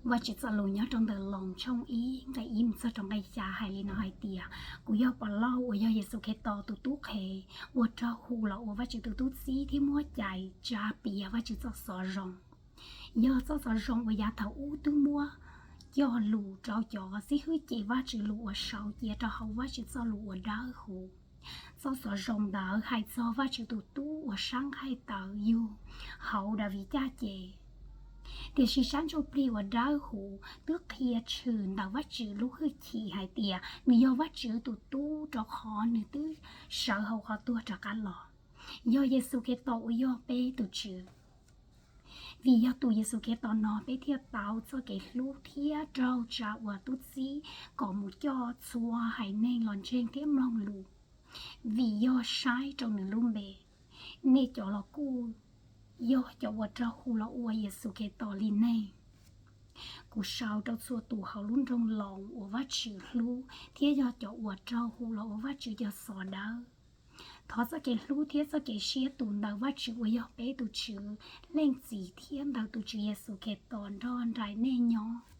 Vajtswv txoj lus nyob rau ntawm Loos tshooj ib nqe ib mus txog rau nqe xya hais li no hais tias, kuv yog Povlauj uas yog Yexus Khetos tus tub qhe, uas raug hu los ua Vajtswv tus tub txib thiab muab cai tsa piav Vajtswv txoj xov zoo. Yog txoj xov zoo uas yav thaum ub twb muab cog lus rau cov xib hwb cev Vajtswv lus uas sau cia rau hauv Vajtswv txoj lus uas dawb huv. Txoj xov zoo ntawd hais txog Vajtswv tus tub uas sab nqaij tawv yug hauv Daviv caj ces. Tiam sis sab ntsuj plig uas dawb huv twb qhia tshwm ntawm Vajtswv lub hwj chim hais tias nws yog Vajtswv tus tub rau qhov nws twb sawv hauv qhov tuag rov qab los, yog Yexus Khetos uas yog peb tus Tswv. Vim yog tus Yexus Khetos no peb thiaj tau txoj kev hlub thiab raug tsa ua tub txib kom mus coj txhua haiv neeg los ntseeg thiab mloog lus, vim yog saib rau nws lub npe. Nej cov los kuj yog cov uas raug hu los ua Yexus Khetos li neeg. Kuv sau rau txhua tus hauv lub nroog Loos uas Vajtswv hlub thiab yog cov uas raug hu los ua Vajtswv cov xov dawb. Thov txoj kev hlub thiab txoj kev siab tus ntawm Vajtswv uas yog peb tus Tswv Leej Txiv thiab ntawm tus Tswv Yexus Khetos nrog nraim nej nyob.